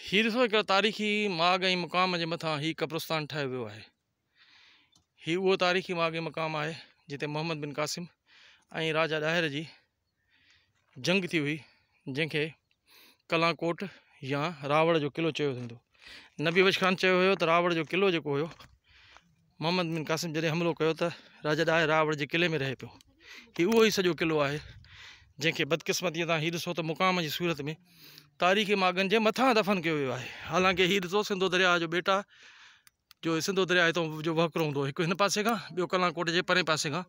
هي ڏسو هڪڙو تاريخي ماڳ ۽ مقام جي مٿان هي قبرستان ٺاهيو ويو آهي. هي اهو تاريخي ماڳ ۽ مقام آهي جتي محمد بن قاسم ۽ راجا ڏاهر جي جنگ ٿي هئي جنهن کي ڪلان ڪوٽ يا راوڙ جو قلعو چيو ويندو. نبي بخش خان چيو هيو ته راوڙ جو قلعو جيڪو هيو محمد بن قاسم جڏهن حملو ڪيو ته راجا ڏاهر راوڙ جي قلعي ۾ رهي پيو. هي اهو ئي سڄو قلعو آهي جنهن کي بدقسمتيء سان هي ڏسو ته مقام جي صورت ۾ تاريخي ماڳن جي مٿان دفن ڪيو ويو آهي. حالانڪه هي ڏسو سنڌو درياهه جو ٻيٽ آهي جو سنڌو درياهه هتان جو وهڪرو هوندو هو هڪ هن پاسي کان ٻيو ڪلان ڪوٽ جي پرئين پاسي کان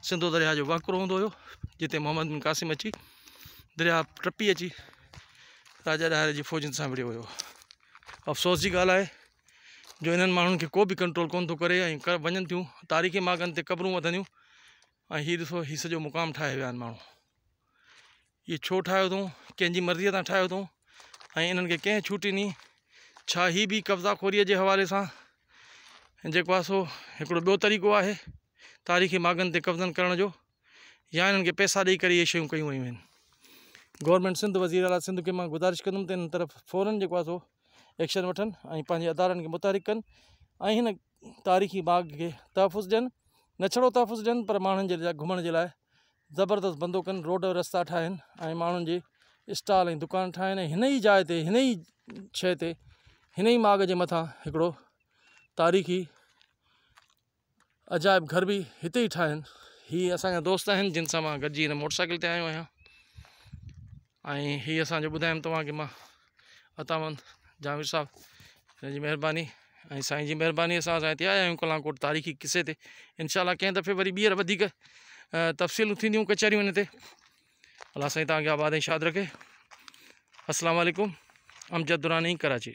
سنڌو درياهه جو وهڪرو هوندو هيو جتي محمد بن قاسم اچي درياهه ٽپي اچي راجا ڏاهر جي فوجن سان وڙهيو هيو. افسوس جي ڳالهه آهي جو انهن ماڻهن کي ڪو به ڪنٽرول ڪونه ٿو ڪري ۽ وڃن ٿيون تاريخي ماڳن تي قبرون وڌنديون ۽ هي ڏسو هي سڄو مقام ٺاهي ويا آهن ماڻهو اهو ڇو ٺاهيو اٿئون ڪنهن جي مرضيء تان ٺاهيو اٿئون ۽ انهن کي ڪنهن ڇوٽ ڏني ڇا هي به قبضا خوريء جي حوالي سان جيڪو آهي سو هڪڙو ٻيو طريقو آهي تاريخي ماڳن تي قبضن ڪرڻ جو يا انهن کي پئسا ڏئي ڪري اهي شيون ڪيون ويون آهن. گورنمينٽ سنڌ وزير اعليٰ سنڌ کي مان گذارش ڪندم ته انهن طرف فورن جيڪو آهي سو ايڪشن وٺن ۽ پنهنجي ادارن کي متحرڪ ڪن ۽ هن تاريخي باغ کي تحفظ ڏين نه ڇڙو تحفظ ڏين پر ماڻهن جي لاء گهمڻ جي لاء زبردست بندو ڪن روڊ رستا ٺاهن ۽ ماڻهن جي اسٽال ۽ دڪان ٺاهن ۽ هن ئي جاء تي هن ئي شيء تي هن ئي ماڳ جي مٿان هڪڙو تاريخي عجائب گهر به هتي ئي ٺاهين. هي اسان جا دوست آهن جن سان مان گڏجي هن موٽر سائيڪل تي آيو آهيان ۽ هي اسان جو ٻڌايم توهان کي مان عطامند جهانگير صاحب هن جي مهرباني ۽ سائين جي مهرباني سان اسان هتي آيا آهيون ڪلان ڪوٽ تاريخي قصي تي انشاء الله ڪنهن دفعي وري ٻيهر وڌيڪ تفصيلون ٿينديون ڪچهريون هن تي الله سائين توهان کي آباد ۽ شاد رکي السلام عليڪم امجد دراني ڪراچي.